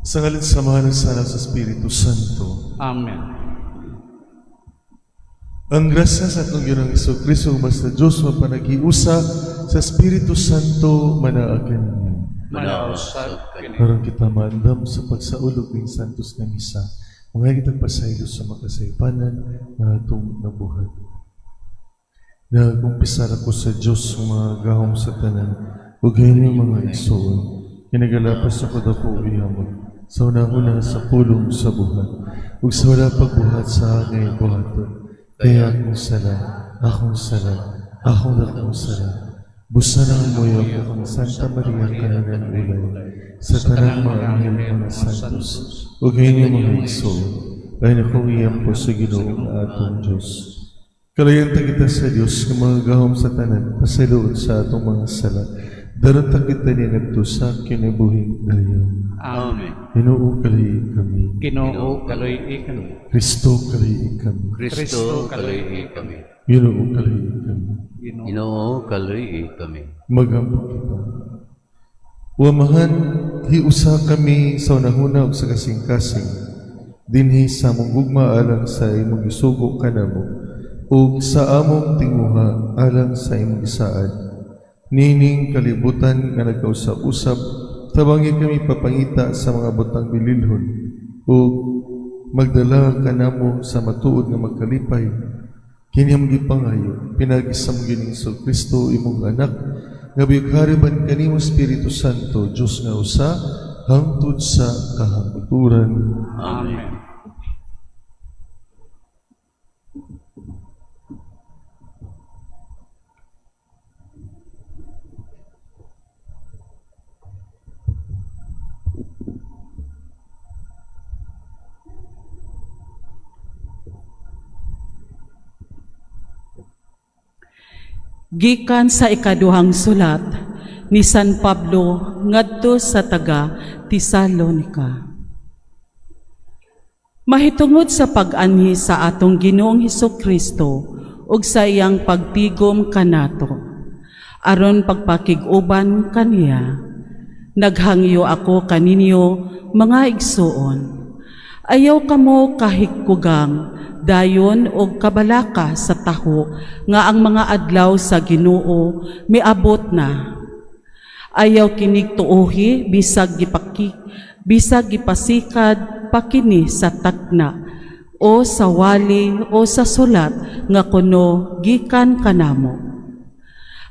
Sa ngalan sa Amahan, sa Anak, sa Espiritu Santo. Amen. Ang grasya sa atong Ginoong Kristo sa Diyos mapanagiusa sa Espiritu Santo manaa kaninyo. Manaa usab kaniyo. Karon kita maandam sa pagsaulog ning Santos nga Misa. Mga kitang pasaylo sa makasaypanan nga atong nabuhat. Nagkumpisar ako sa Diyos nga makagagahom sa tanan, ug inyong mga igsoon. Kinagalapas ako dako ihamot sa una-una sa pulong sa buhat, ug sa wala pagbuhat sa angay buhaton. Kay akong sala, akong sala, akong dakong sala. Busa nang muyo ko kang Santa Maria kananan ulay, sa tanang mga anghel, mga santos, ug inyong mga igsoon, kay akong iampo sa Ginoo nga atong Diyos. Kaluoyan ta kita sa Diyos nga makagagahom sa tanan, pasayloon sa atong mga sala. Daron ta kita ni ngadto sa kinabuhing dayon. Amen. Ginoo, kaluy-i kami. Ginoo, kaluy-i kami. Kristo, kaluy-i kami. Kristo, kaluy-i kami. Ginoo, kaluy-i kami. Ginoo, Ginoo, kaluy-i kami. Magampo kita. O Amahan, hiusa kami sa unahuna ug sa kasing-kasing. Dinhi sa among gugma alang sa imong gisugo kanamo ug sa among tinguha alang sa imong gisaad. Niining kalibutan nga nagkausab-usab, tabangi kami papangita sa mga butang bililhon ug magdala kanamo sa matuod nga magkalipay. Kini among gipangayo, pinaagi sa among Ginoong Kristo, imong anak, nga bihag hari uban kanimo Espiritu Santo, Diyos nga usa, hangtod sa kahangturan. Amen. Gikan sa ikaduhang sulat ni San Pablo ngadto sa taga Tesalonica. Mahitungod sa pag-anhi sa atong Ginoong Hesus Kristo ug sa iyang pagtigom kanato aron pagpakig-uban kaniya, naghangyo ako kaninyo, mga igsuon: ayaw kamo kahikugang dayon og kabalaka sa taho nga ang mga adlaw sa Ginoo miabot na. Ayaw kinig tuohi bisag gipasikad pa kini sa takna o sa wali o sa sulat nga kuno gikan kanamo.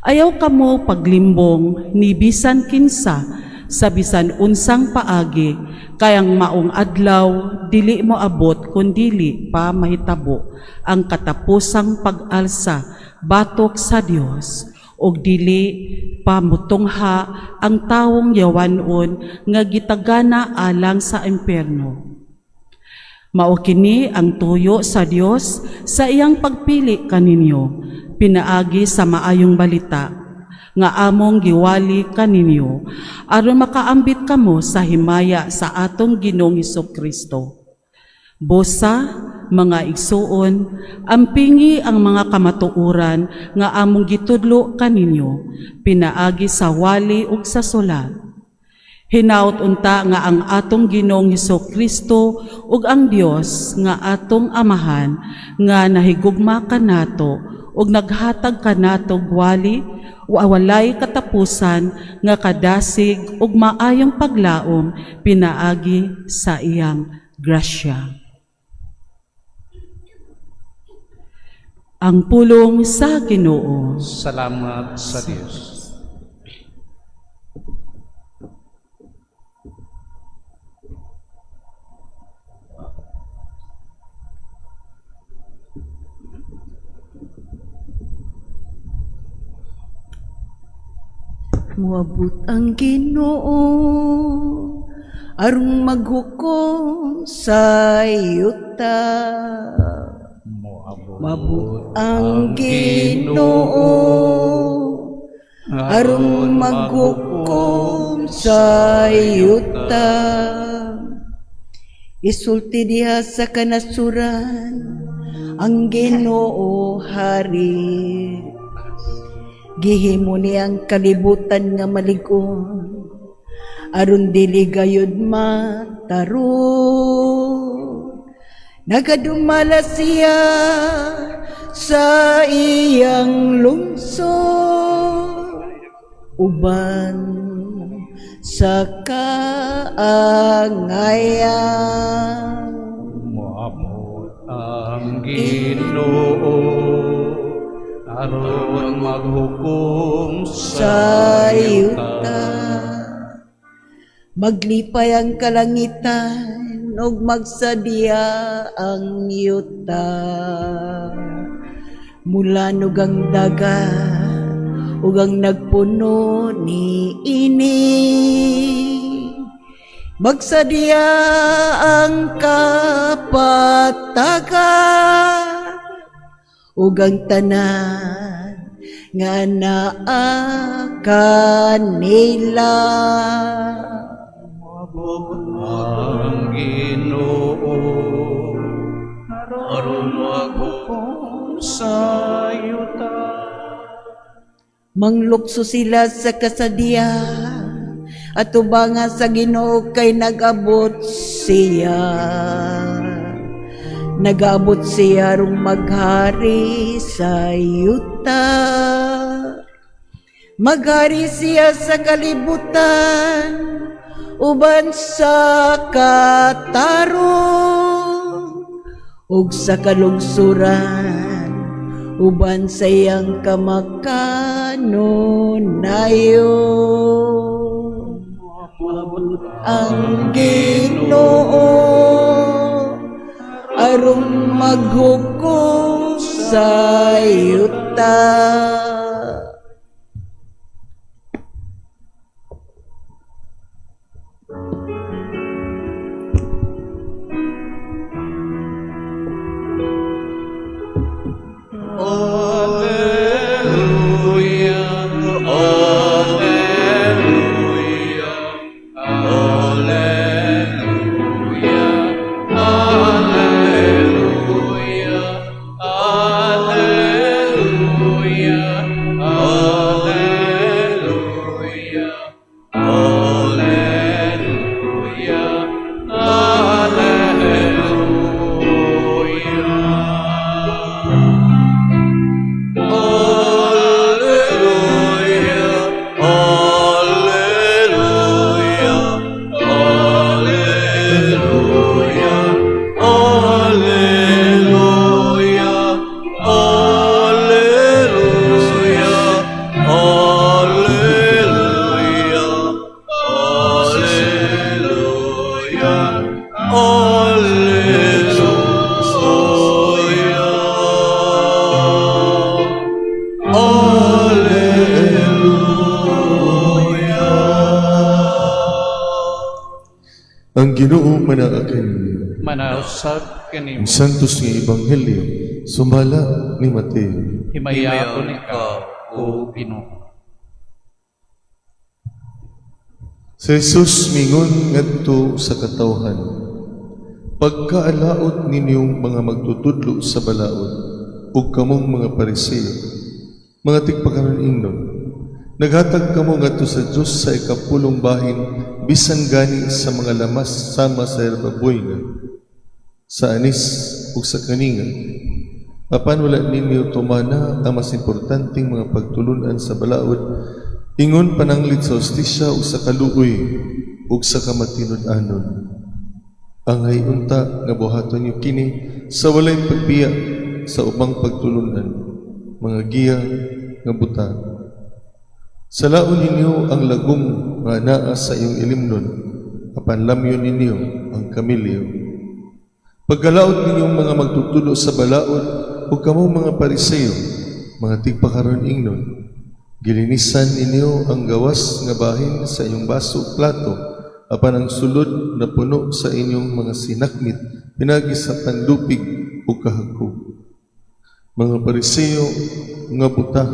Ayaw kamo paglimbong ni bisan kinsa sa bisan unsang paagi, kay ang maong adlaw dili mo abot kun dili pa mahitabo ang katapusang pag-alsa batok sa Dios ug dili pa mutungha ang tawong yawanon nga gitagana alang sa impyerno. Mao kini ang tuyo sa Dios sa iyang pagpili kaninyo pinaagi sa maayong balita nga among giwali kaninyo aron makaambit kamo sa himaya sa atong Ginoong Kristo. Busa, mga igsuon, ampingi ang mga kamatuoran nga among gitudlo kaninyo pinaagi sa wali ug sa sulat. Hinaut unta nga ang atong Ginoong Kristo ug ang Dios nga atong Amahan nga nahigugma kanato ug naghatag kanato wali walay katapusan nga kadasig ug maayong paglaom pinaagi sa iyang grasya. Ang pulong sa Ginoo. Salamat sa Dios. Moabot ang Ginoo aron maghukom sa yuta. Moabot ang Ginoo aron maghukom sa yuta. Isulti diha sa kanasuran, ang Ginoo hari. Gihimo niya ang kalibutan nga malig-on. Aron dili gayud matarong. Nagadumala siya sa iyang lungsod uban sa kaangayan. Moabot ang Ginoo aron maghukom sa sa yuta. yuta. Maglipay ang kalangitan ug magsadya ang yuta. Mulanog ang dagat ug ang nagpuno niini. Magsadya ang kapatagan ug ang tanan nga naa kanila. Ang Ginoo aron maghukom sa yuta. Manglukso sila sa kasadya at tubanga sa Ginoo kay nag-abot siya. Nag-abot siya rong maghari sa yuta. Maghari siya sa kalibutan uban sa katarong ug sa kalungsuran uban sa iyang kamakanunayon. Ang Ginoo aron maghukom sa yuta. Alleluia, Alleluia, Alleluia, Alleluia, Alleluia, Alleluia, Alleluia, Alleluia. Alleluia, Alleluia, Alleluia, Alleluia, Alleluia, Alleluia, Alleluia, Alleluia. Alleluia. Ang Ginoo manaa kaninyo. Manausab kanimo. Ang Santos nga Ebanghelyo sumala ni Mateo. Himayaon ikaw, O Ginoo. Si Jesus mingon ngadto sa katawhan, "Pagkaalaot ninyong mga magtutudlo sa balaod ug kamong mga Pariseo, mga tigpakaron ingnon, naghatag kamo ngadto sa Dios sa ikapulong bahin bisan gani sa mga lamas sama sa yerba buena, sa anis ug sa kaninga. Apan wala ninyo tumana ang mas importanteng mga pagtulunan sa balaod, ingon pananglit sa hustisya ug sa kaluoy ug sa kamatinud-anon. Angay unta nga buhaton niyo kini sa walay pagbiya sa ubang pagtulunan, mga giya nga buta. Salaon ninyo ang lagom nga naa sa iyong ilimnon, apan lamyon ninyo ang kamilyo. Pagkalaot ninyong mga magtutudlo sa balaod ug kamong mga Pariseo, mga tigpakaron ingnon, gilinisan ninyo ang gawas nga bahin sa inyong baso ug plato, apan ang sulod na puno sa inyong mga sinakmit pinagi sa panlupig ug kahakog. Mga Pariseo nga buta,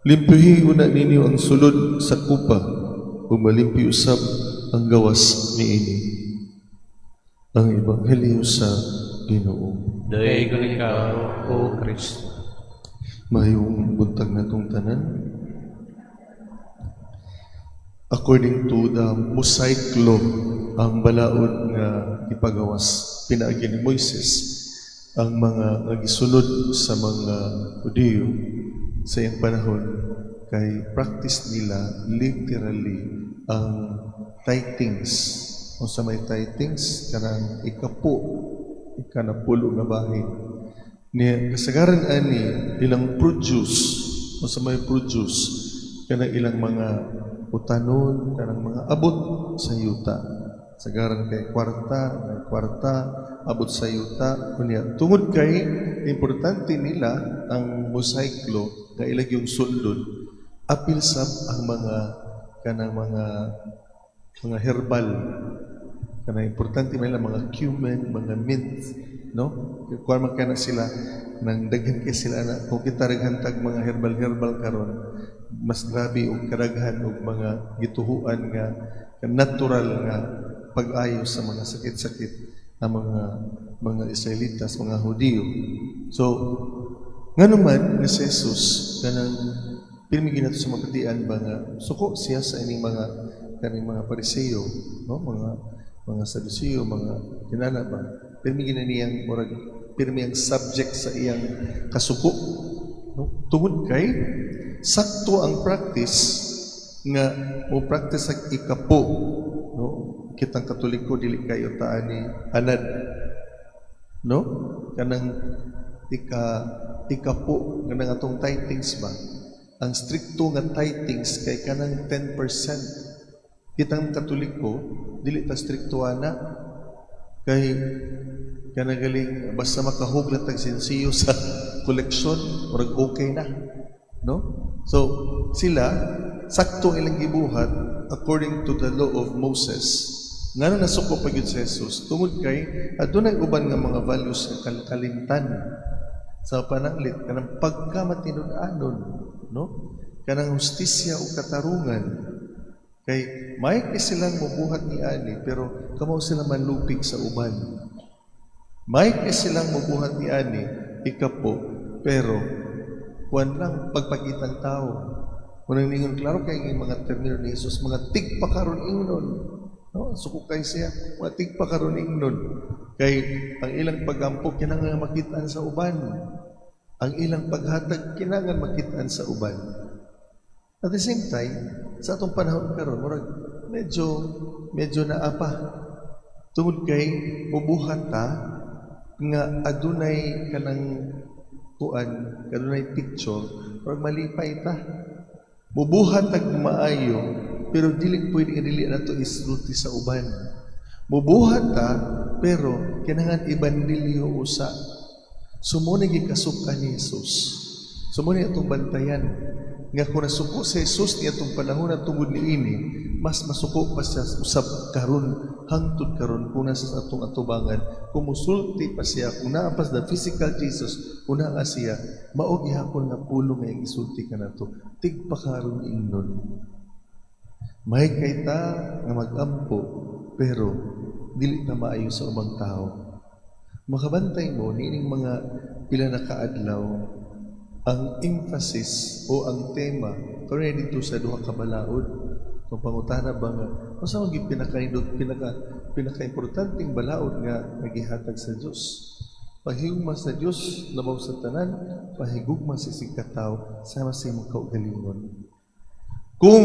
limpyuhi una ninyo ang sulod sa kupa ug malimpyo usab ang gawas niini." Ang Ebanghelyo sa Ginoo. Daygon ikaw, O Kristo. Mayong buntag natong tanan. According to the Mosaic Law, ang balaod nga ipagawas pinaagi ni Moises, ang mga nga gisunod sa mga Hudiyo sa iyang panahon, kay practice nila literally ang tithings. Unsa may tithings? Kanang ikapu, ikanapulo nga bahin ni kasagaran ani ilang produce. Unsa may produce? Kanang ilang mga utanon, kanang mga abot sa yuta. Sagaran kay kwarta, may kwarta abot sa yuta. Kunya tungod kay importante nila ang Mosaic Law nga ilag yung sundon, apil sab ang mga kanang mga herbal, kanang importante man nila mga cumin, mga mint, no? Kuan man kay na sila nang daghan kay sila na kung kita daghan tag mga herbal herbal karon, mas grabe og kadaghan og mga gituhuan nga natural nga pag-ayo sa mga sakit-sakit ang mga Israelitas, mga Hudiyo. So ngano man nga si Jesus, kanang pirmi ginato sa mapatian ba nga suko siya sa ining mga kaning mga Pariseo, no, mga Saduceo, mga kinana ba, pirmi gina niyang murag pirmi ang subject sa iyang kasuko, no? Tungod kay sakto ang practice nga mo practice sa ikapo, no? Kitang Katoliko dili kayo taan ni anad, no? Kanang ikapo, kanang atong tithings ba, ang strikto nga tithings kay kanang 10%. Kitang Katoliko dili ta strikto ana, kay kanang galing basta makahuglat tag sensiyo sa koleksyon, murag okay na, no? So sila, sakto ang ilang gibuhat according to the law of Moses. Ngano nasuko pa gyud si Jesus? Tungod kay adunay uban nga mga values nga kalimtan sa pananglit, kanang pagkamatinud-anon, no, kanang hustisya o katarungan. Kay may kay silang mubuhat ni ani, pero kamao sila manlupig sa uban. May kay silang mubuhat ni ani ikapo, pero kuan lang, pagpakitang tao. Unang ningon, klaro kay ang mga termino ni Jesus, mga tigpakaron ingnon, no? Suko kay siya, mga tigpakaron ingnon, kay ang ilang pagampo kinahanglan makitaan sa uban, ang ilang paghatag kinahanglan makitaan sa uban. At the same time, sa atong panahon karon, murag medyo medyo naa pa, tungod kay mubuhat ta nga adunay kanang kuan, adunay picture, murag malipay ta. Mubuhat tag maayo, pero dili pwede nga dili nato isulti sa uban. Mubuhat ta, pero kinahanglan ibandilyo usa. So mo ni gikasukan ni Jesus. So mo ni atong bantayan nga kung nasuko si Jesus ni atong panahon na tungod niini, mas masuko pa siya usab karon, hangtod karon, kung nasa sa atong atubangan, kung musulti pa siya, kung naa pa the physical Jesus, kung naa siya, mao gihapon nga pulong nga isulti kanato: "Tigpakaron ingnon." May kay ta nga magampo, pero dili ta maayo sa ubang tao. Makabantay mo niining mga pila na kaadlaw, ang emphasis o ang tema karon dito sa duha ka balaod. Kung pangutana ba nga unsa man gyud pinakaindot, pinakaimportanteng balaod nga nagihatag sa Dios? Paghigugma sa Dios labaw sa tanan, pahigugma sa isigkatawo sama sa imong kaugalingon. Kung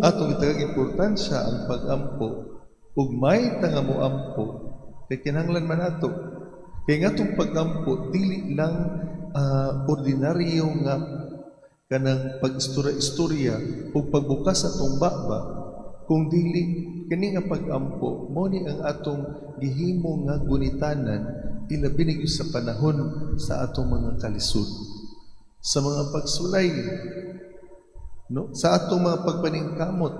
atong itagag importansya ang pag-ampo ug may ta nga moampo, kay kinahanglan man ato, kay nga atong pag-ampo dili lang ordinaryo nga kanang pag-istorya-istorya ug pagbukas sa atong baba, kung dili kini nga pag-ampo mo ni ang atong gihimo nga gunitanan, ilabi na gyud sa panahon sa atong mga kalisod, sa mga pagsulay, no, sa atong mga pagpaningkamot.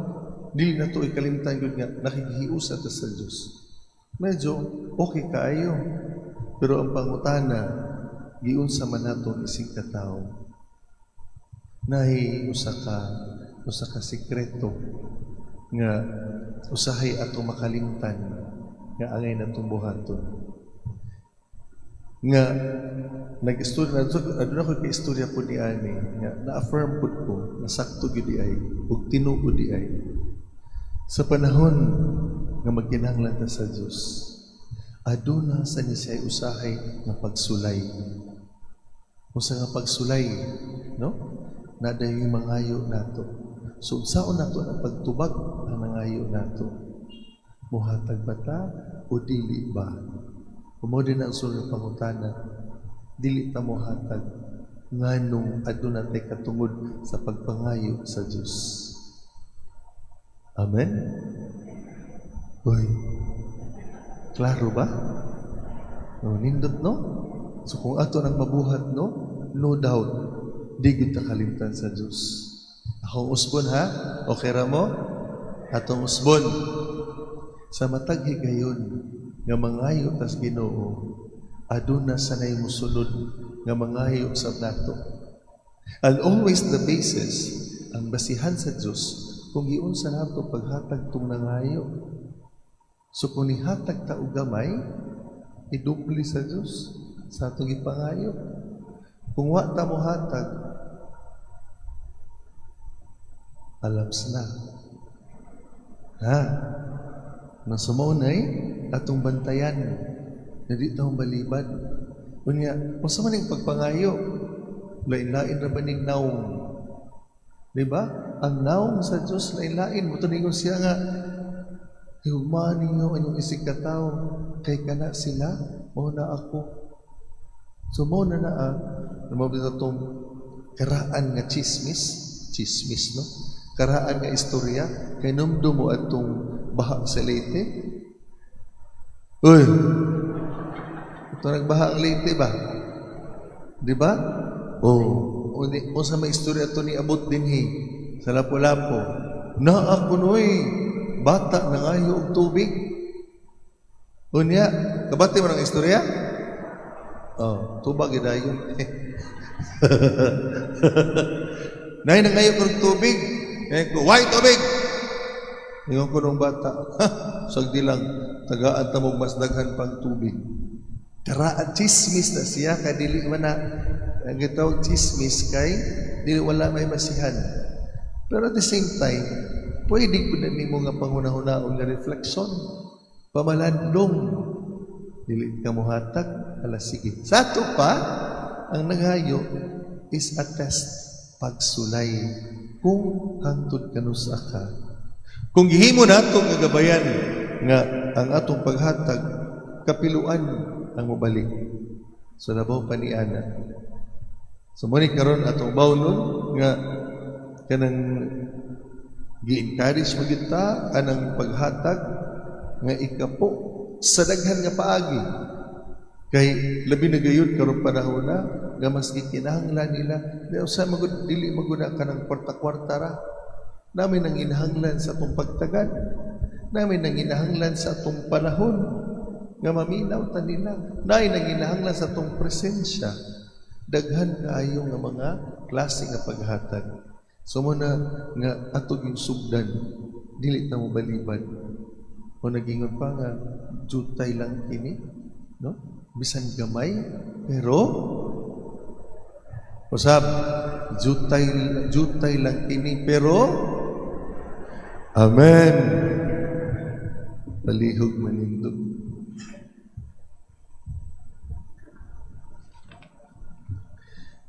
Dili nato ikalimtan gyud nga nakighiusa ta sa Dios. Medyo okay kaayo, pero ang pangutana, giunsa man nato ang isig katawo? Nahi usa ka sikreto nga usahay atong makalimtan nga angay natong buhaton nga nag-istorya aduna ko kay istorya po ni ani nga na-affirm pud ko nga sakto gyud di ay ug tinuod di ay. Sa panahon nga magkinahanglan ta sa Dios, aduna sa ni siya usahay nga pagsulay. Usa nga pagsulay, no? Naa day mangayo nato. So unsaon nato ang pagtubag ang nangayo nato? Muhatag ba ta o dili ba? Mao din ang sunod pangutana. Dili ta mohatag nganong aduna tay katungod sa pagpangayo sa Dios. Amen? Uy, klaro ba? No, nindot, no? So kung ato nang mabuhat, no? No doubt, di gyud ta kalimtan sa Dios. Akong usbon ha? Okay ra mo? Atong usbon. Sa matag higayon nga mangayo tas Ginoo, aduna sanay mosulod nga mangayo sa nato. And always the basis, ang basihan sa Dios kung giunsa nato paghatag tong nangayo. So kung nihatag ta og gamay, idubli sa Dios sa atong gipangayo. Kung wa ta mohatag, alabs na. Ha? Nasa nay atong bantayan na di ta balibad. Unya, unsa man ning pagpangayo? Lain-lain ra ba ning nawong? Di ba? Ang nawong sa Dios lain-lain. Mao ningon siya nga higugmaan ninyo ang inyong isig katawo kay kana sila mao na ako. So mao na naa mao atong karaan nga chismis, chismis no? Karaan nga istorya kay numdum mo atong baha sa Leyte. Uy. Ito nagbaha ang Leyte ba? Di ba? Oh, uni unsa may istorya to ni abot dinhi sa Lapu-Lapu. Naa kunoy bata nangayo og tubig. Unya, kabati mo ng istorya? Oh, tubag dayon. Nay nangayo og tubig. Eh, ko, "Why tubig?" Ingon ko nung bata, sagdi lang, tagaan ta mo mas daghan pang tubig. Karaan chismis na siya kay dili man na ang gitawag chismis kay dili wala may basihan. Pero at the same time, pwede po na nimo nga panghuna-hunaon nga reflection. Pamalandong. Dili ka muhatag, ala sige. Sa ato pa, ang naghayo is a test, pagsulay. Kung hangtod kanusa ka. Kung gihimo nato nga gabayan nga ang atong paghatag kapiluan ang mobalik. So labaw pa ni ana. So mo ni karon atong bawnon nga kanang gi-encourage mo gyud ta anang paghatag nga ikapo sa daghan nga paagi. Kay labi na gayud karong panahon na nga mas gikinahanglan nila di usa magud dili maguna kanang kwarta-kwarta ra. Namin ang inahanglan sa atong pagtagad. Namin ang inahanglan sa atong panahon nga maminaw ta nila. Namin ang inahanglan sa atong presensya. Daghan kaayo nga mga klase nga paghatag. So mo na nga ato yung sugdan, dili ta mo balibad. O nagingon pa nga jutay lang kini, no? Bisan gamay, pero usab jutay jutay lang kini pero amen. Palihog manindog.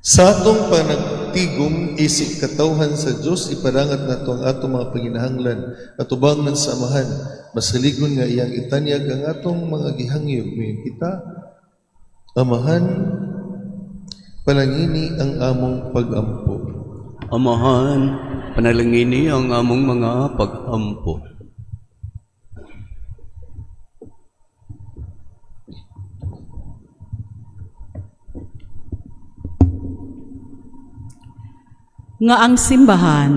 Sa atong panagtigom isip katawhan sa Dios, ipadangat nato ang atong mga panginahanglan at ubangan sa Amahan, masaligon nga iyang itanyag ang atong mga gihangyo. May kita, Amahan, palangini ang among pagampo. Amahan, panalangini ang among mga pagampo. Nga ang simbahan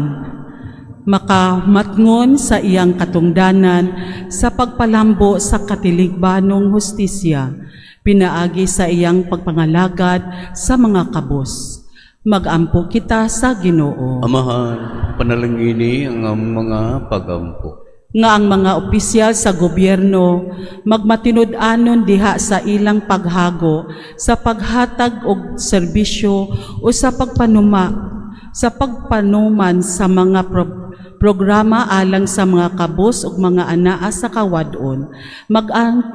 makamatngon sa iyang katungdanan sa pagpalambo sa katiligbanong hustisya, pinaagi sa iyang pagpangalagad sa mga kabus. Magampo kita sa Ginoo. Amahan, panalangini ang among mga pagampo. Nga ang mga opisyal sa gobyerno magmatinud-anon diha sa ilang paghago sa paghatag og serbisyo o sa pagpanuman sa mga Programa alang sa mga kabos ug mga anaa sa kawadon.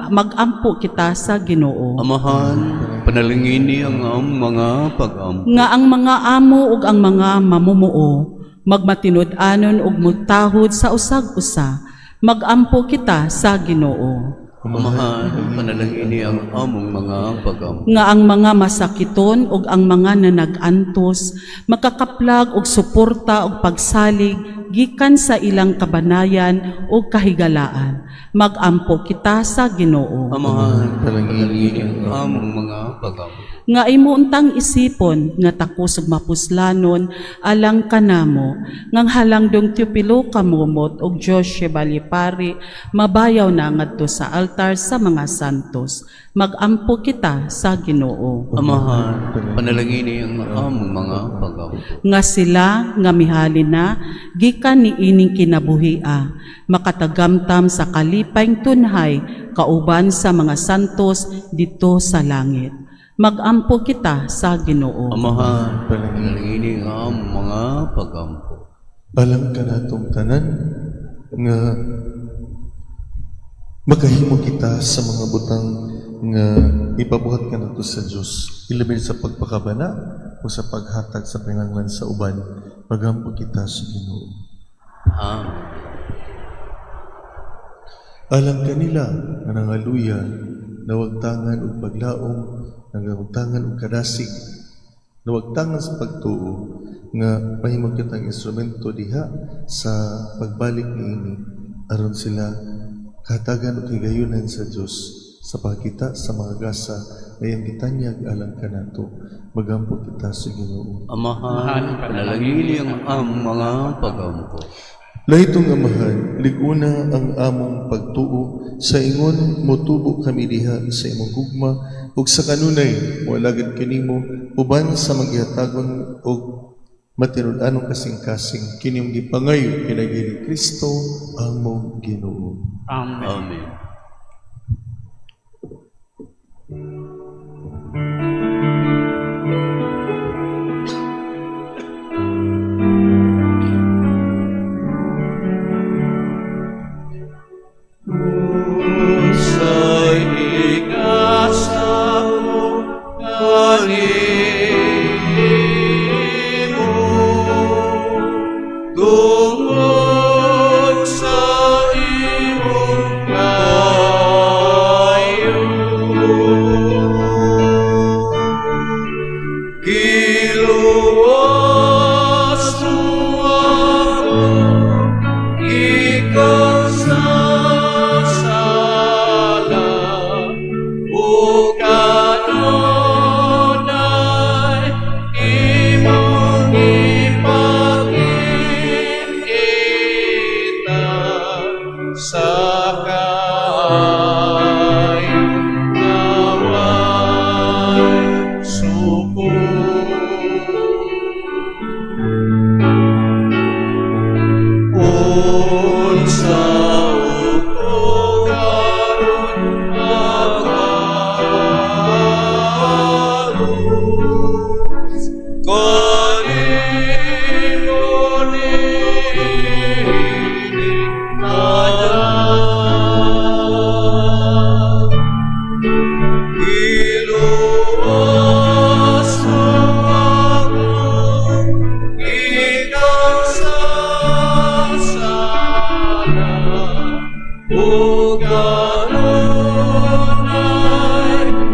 Magampo kita sa Ginoo. Amahan, panalangini ang among mga pag-ampo. Nga ang mga amo ug ang mga mamumuo magmatinud-anon ug mutahod sa usag-usa. Magampo kita sa Ginoo. Amahan, panalangini ang among mga pag-ampo. Nga ang mga masakiton ug ang mga nanag-antos makakaplag og suporta ug pagsalig gikan sa ilang kabanayan ug kahigalaan. Magampo kita sa Ginoo. Amahan, panalangini ang among mga pag-ampo. Nga imo untang isipon nga takos ug mapuslanon alang kanamo ngang halangdong Teopilo Camomot ug Joshua Balipari mabayaw na ngadto sa altar sa mga santos. Magampo kita sa Ginoo. Amahan, panalangini ang among mga pag-ampo. Nga sila nga mihalin na gikan niining kinabuhia makatagamtam sa kalipay tunhay kauban sa mga santos dito sa langit. Magampo kita sa Ginoo. Amahan, panalangini ang among mga pag-ampo. Alang kanatong tanan nga makahimo kita sa mga butang nga ipabuhat kanato sa Dios, ilabi sa pagpakabana o sa paghatag sa pinanglan sa uban. Magampo kita sa Ginoo. Amen. Alang kanila nga nangaluya, nawagtangan og paglaom, nawagtangan og kadasig, nawagtangan sa pagtuo, nga mahimo kitang instrumento diha sa pagbalik niini aron sila kahatagan og higayunan sa Dios sa pagkita sa mga gasa na iyang gitanyag alang kanato. Magampo kita sa Ginoo. Amahan, panalangini ang among mga pag-ampo. Lahitong Amahan, liguna ang among pagtuo sa ingon motubo kami diha sa imong gugma ug sa kanunay moalagad kanimo uban sa maghihatagon og matinud-anong kasing-kasing, kining gipangayo pinaagi ni Kristo among Ginoo. Amen. Amen. Unsay igasa ko kanimo tungod sa imong kaayo? Giluwas mo ako gikan sa sala, ug kanunay imong ipakita sa kaayo nga way suko. Unsa ko karon makaluwas kanimo niini tanan? Giluwas mo ako gikan sa sala, ug kanunay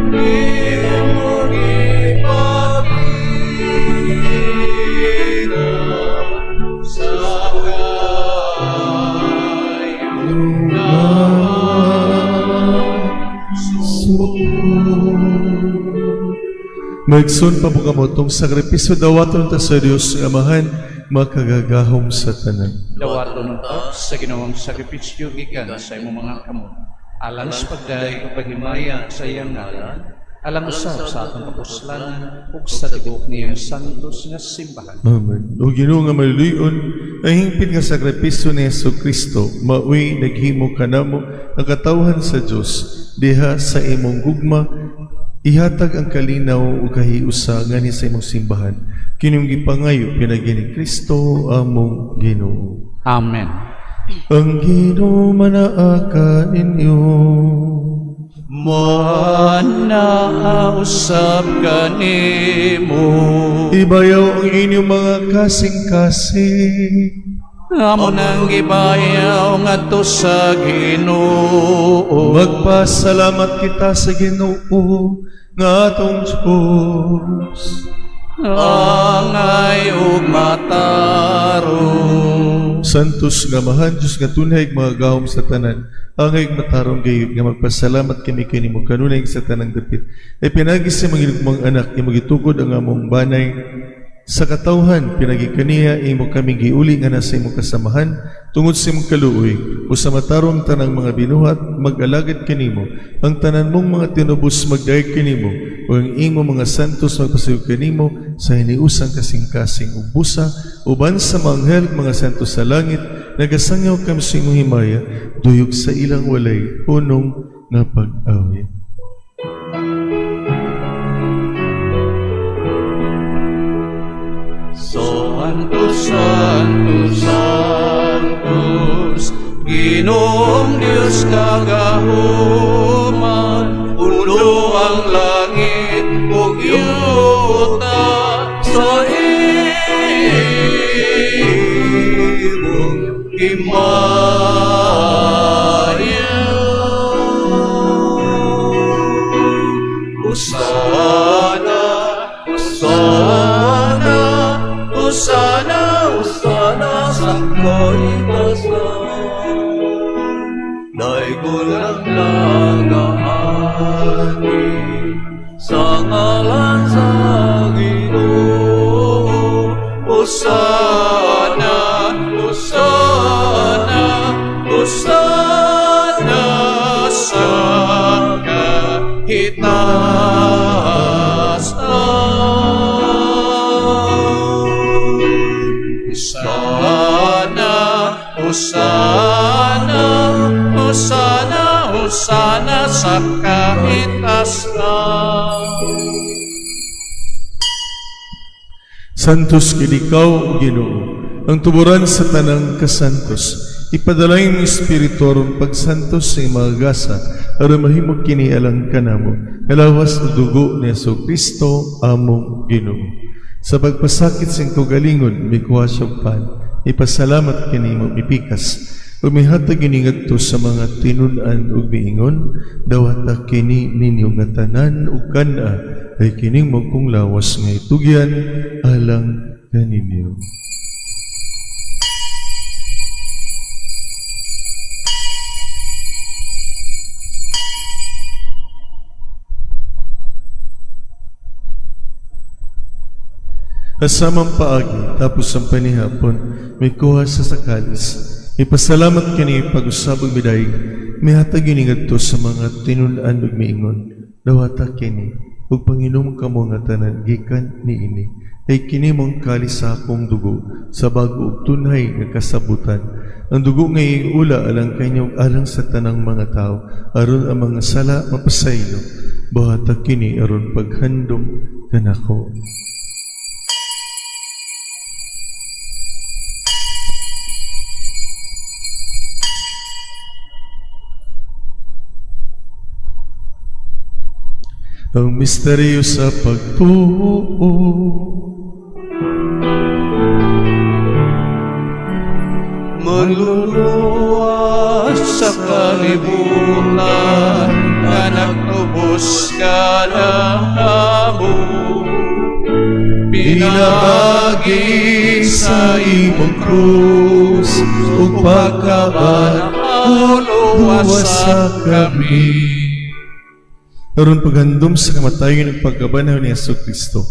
imong ipakita sa kaayo nga way Mga igsoon, pamugamot, sakripisyo dawaton ta sa Dios nga Amahan makagagahom sa tanan. Dawaton unta sa Ginoong sakripisyo gikan sa imong mga kamot, alang sa pagdayeg ug paghimaya sa iyang ngalan, alang usab sa atong kapuslanan ug sa tibuok niyang santos nga simbahan. Amen. O Ginoo nga maluluyon, ang hingpit nga sakripisyo ni Hesus Kristo maoy naghimo kanamo ang katawhan sa Dios diha sa imong gugma. Ihatag ang kalinaw ug kahiusa nganhi sa imong simbahan. Kining gipangayo pinaagi ni Kristo among Ginoo. Amen. Ang Ginoo manaa kaninyo. Manaa usab kanimo. Ibayaw ang inyong mga kasing-kasing. Amo nang gibayaw ngadto sa Ginoo. Magpasalamat kita sa Ginoo nga atong Diyos. Angay ug matarong. Santos nga Amahan, Diyos nga tunay mga gahom sa tanan, angay matarong gayud nga magpasalamat kami kanimo kanunay sa tanang dapit. Ay pinagi sa mga hinugmang anak, imo gitukod ang among banay sa katawhan, pinagi kaniya imo kami giuli nga nasa imong kasamahan tungod sa imong kaluoy o sa matarong tanang mga binuhat mag-alagad kanimo ang tanan mong mga tinubos magdayeg kanimo o ang imo mga santos magpasayog kanimo sa hiniusang kasing-kasing ug busa uban sa mga anghel mga santos sa langit nagasangyaw kami sa imong himaya duyog sa ilang walay hunong nga pag-awit. Santo, Santo, Santos, Ginoong Diyos kagahuman, puno ang langit ug yuta sa imong himaya. Hosana, Hosana, Hosana, Hosana sa kaitasan. Daigol ang nagaani sa ngalan sa Ginoo. Hosana, Hosana, Hosana sa kahitasan. Hosana, Hosana, Hosana, Hosana sa kahitasan. Santos kini ikaw, Ginoo, ang tuburan sa tanang kasantos. Ipadala imong Espiritu aron pagsantos sa imong mga gasa, aron mahimo kini alang kanamo. Nga lawas ug dugo ni Hesus Kristo among Ginoo. Sa pagpasakit sa iyang kaugalingon, mikuha siya og pan. Ipasalamat kanimo mipikas. Ug mihatag ini ngadto sa mga tinun-an ug miingon, dawata kini ninyo nga tanan ug kan-a, ay kining mao akong lawas nga itugyan alang kaninyo. Kasamang paagi, tapos ang panihapon, mikuha sa kalis. Ipasalamat kini pag-usab ug midayeg, mihatag ini ngadto sa mga tinun-an ug miingon, dawata kini ug panginom kamo nga tanan gikan niini. Kay kini mao'ng kalis sa akong dugo sa bago ug tunhay nga kasabutan. Ang dugo nga iula alang kanyo ug alang sa tanang mga tao, aron ang mga sala mapasaylo. Buhata kini aron paghandom kanako. Ang misteryo sa pagtuo. Manluluwas sa kalibutan nga nagtubos kanamo Pinaagi sa imong krus ug pagkabanhaw, luwasa kami. Aron paghandom sa kamatayon ug pagkabanhaw ni Hesus Kristo,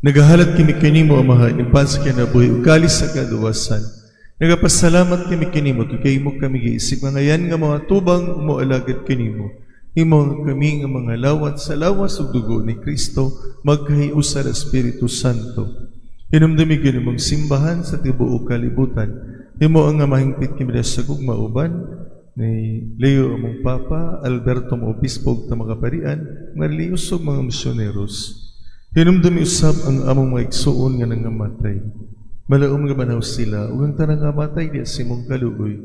nagahalat kami kanimo, Amahan, ang sa kinabuhi ug kalis sa kaluwasan. Nagapasalamat kami kanimo kay imo kami giisip mga yan nga mga tubang moalagad kanimo. Imo nga kami nga mga lawat sa lawas ug dugo ni Kristo magkahiusa sa Espiritu Santo. Hinumdumi gyud imong simbahan sa tibuok kalibutan. Himo ang nga mahingpit kami sa gugma uban ni Leo among Papa, Alberto mo Obispo ug mga kaparian, mga relihiyoso ug mga misyoneros. Hinumdumi usab ang among mga igsuon nga nangamatay. Malaom nga manaw sila ug ang tanang nga matay diha sa imong kaluoy.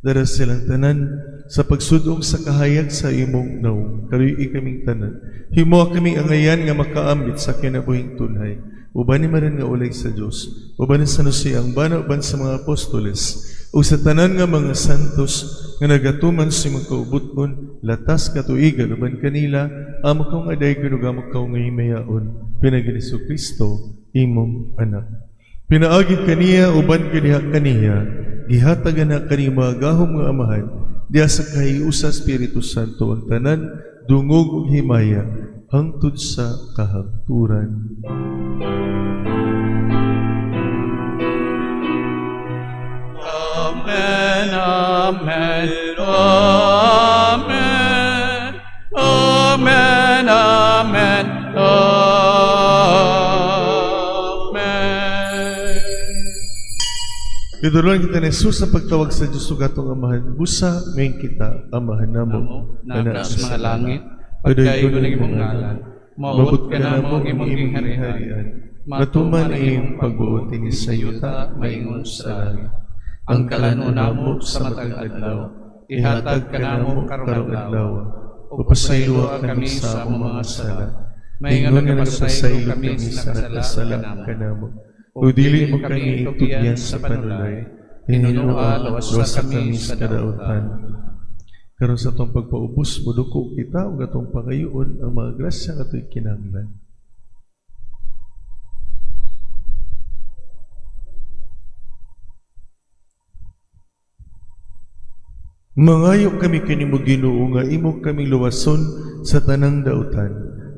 Dara silang tanan sa pagsudong sa kahayag sa imong nawong. Kaluy kaming tanan. Himoa kaming angayan nga makaambit sa kinabuhing tunhay. Uban ni Maria nga ulay sa Dios, uban ni San Jose ang bana uban sa mga apostoles, ug sa tanan nga mga santos nga nagatuman sa imong kaubuton, latas katuigan uban kanila, amo kang adaygon ug amo ka nga himayaon, pinaagi ni Kristo imong anak. Pinaagi kaniya uban kaniya kaniya, gihatagan na kanimo gahom nga amahan, diha sa kahiusa Espiritu Santo ang tanan, dungog ug himaya, hangtod sa kahangturan. Amen, amen, amen, amen, amen, amen. Giduluhan kita ni Jesus sa pagtawag sa Diyos ug atong amahan, busa ngayon kita, amahan namo, Namo, na sa mga langit, pagdaygon ang imong ngalan, moabot kanamo ang imong gingharian, matuman ang imong pagbuot dinhi sa yuta, maingon sa langit. Ang kalanuon namo sa matag adlaw, ihatag kanamo karong adlaw, ug pasayloa kami sa among mga sala. Maingon Ingon nga nagapasaylo nagapasaylo kami kami sa sa nakasala nakasala kanamo. kanamo. Ug dili mo kami itugyan sa panulay, hinunoa luwasa kami sa kadautan. Karon sa atong pagpaubos, muduko kita ug atong pangayoon ang mga grasya nga ato'y kinahanglan. Mangayo kami kanimo Ginoo nga imo kami luwason sa tanang dautan.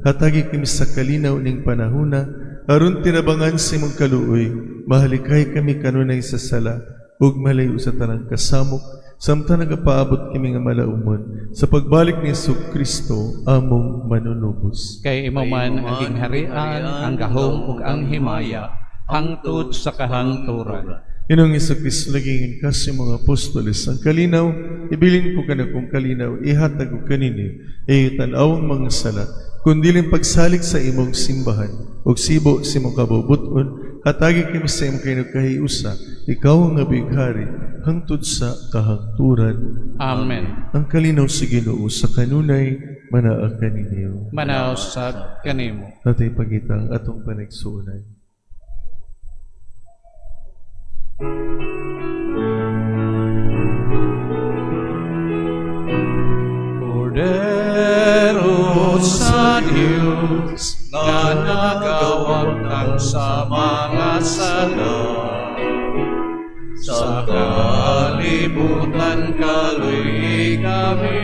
Hatagi kami sa kalinaw ning panahona aron tinabangan sa imong kaluoy. Mahalikay kami kanunay sa sala ug malayo sa tanang kasamok samtang nagapaabot kami nga malaumon sa pagbalik ni Hesus Kristo among manunubos. Kay imo man ang gingharian, ang gahom ug ang himaya, hangtod sa kahangturan. Ginoong Hesus Kristo, nag-ingon ka sa mga apostoles, ang kalinaw, ibilin ko kanakong kalinaw, ihatag ko kaninyo, ayaw tan-awang mga sala, kundi pagsalig sa imong simbahan, ug sibo sa imong kabubut-on, hatagi kami sa imong kahiusa, ikaw ang bighari, hangtod sa kahangturan. Amen. Ang kalinaw sa Ginoo sa kanunay, manaa kaninyo. Manaw sa kanimo. Natay pagita ang atong panigsuonan. Kordero sa Diyos nga nagawagtang sa mga sala, sa kalibutan kaluy kami.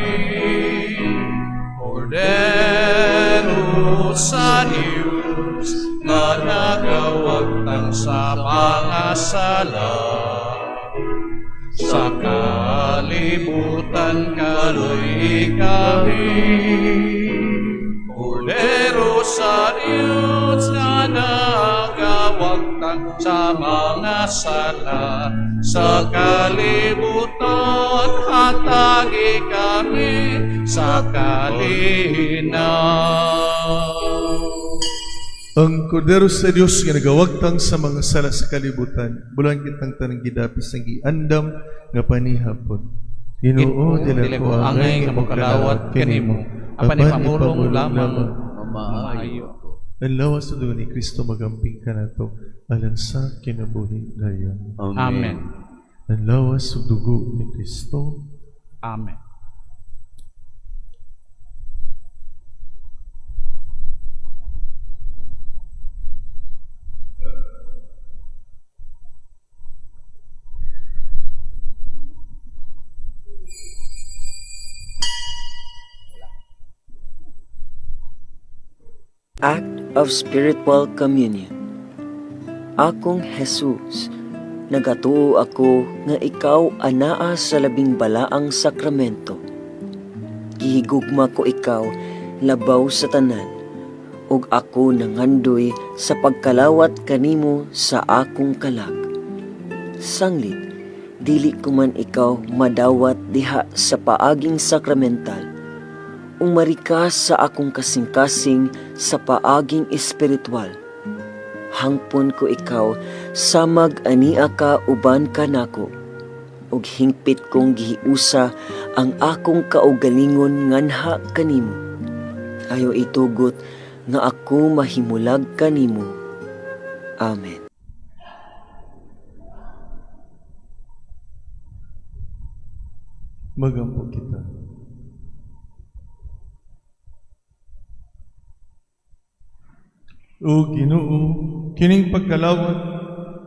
Kordero sa Diyos nga nagawagtang sa mga sala, sa kalibutan kaluy kami. Kordero sa Diyos nga nagawagtang sa mga sala, sa kalibutan hatagi kami sa kalinaw. Ang Kordero sa Diyos nga nagawagtang sa mga sala sa kalibutan, bulan kitang tanang gidapis ang giandam nga panihapon. Ginoo, dili ko angay nga mokalawat kanimo, apan ipamulong lamang Maayo. Ang lawas sa dugo ni Kristo magamping kanato alang sa kinabuhi dayon. Amen. Ang lawas sa dugo ni Kristo. Amen. Act of Spiritual Communion. Akong Jesus, nagatuo ako nga ikaw anaa sa labing balaang sakramento. Gihigugma ko ikaw labaw sa tanan, ug ako nangandoy sa pagkalawat kanimo sa akong kalag. Sanglit, dili ko man ikaw madawat diha sa paaging sakramental, ug marika sa akong kasing-kasing sa paaging espiritual. Hangpon ko ikaw samag ania ka uban kanako. Ug hingpit kong gihiusa ang akong kaugalingon nganha kanimo. Ayaw itugot nga ako mahimulag kanimo. Amen. Magampo kita. O Ginoo, kining pagkalawat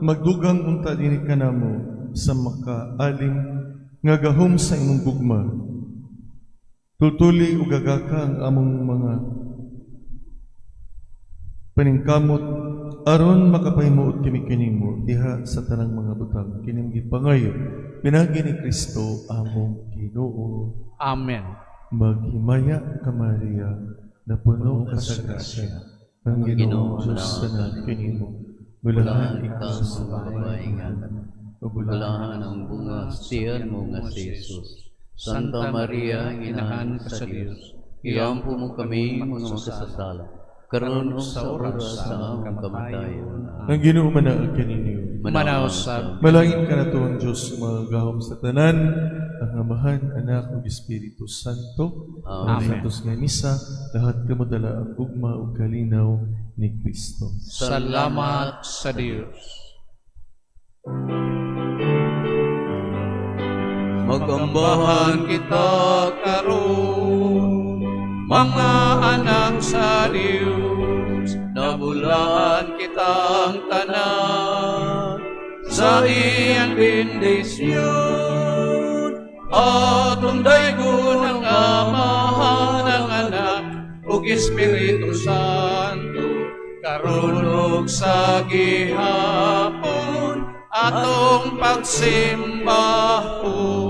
magdugang unta dinhi kanamo sa makaalim nga gahom sa imong gugma. Tutuli ug gagaka ang among mga paningkamot aron makapahimuot kami kanimo diha sa tanang mga butang kining gipangayo pinaagi ni Kristo among Ginoo. Amen. Maghimaya ka Maria, napuno ka sa grasya, ang Ginoo Diyos na kanimo. Bulahan ikaw sa babae nga ug bulahan Bulahan ang bunga sa tiyan mo nga si Jesus. Santa Maria, Inahan sa Dios, iampo mo kami mga makasasala, karon ug sa oras sa among kamatayon. Ang Ginoo manaag kaninyo. Manaw sa Malangin ka na tuwang Diyos, magahom sa tanan, ang Amahan, Anak, ug Espiritu Santo. Amen. Ang Santos nga misa, lahat kamodala ang gugma ug kalinaw ni Kristo. Salamat sa Dios. Magambahan kita karon, mga anak sa Dios, nabulahan kitang tanan sa iyang bendisyon. Atong daygon ang Amahan, ang Anak, ug Espiritu Santo, karon ug sa gihapon atong pagsimbahon.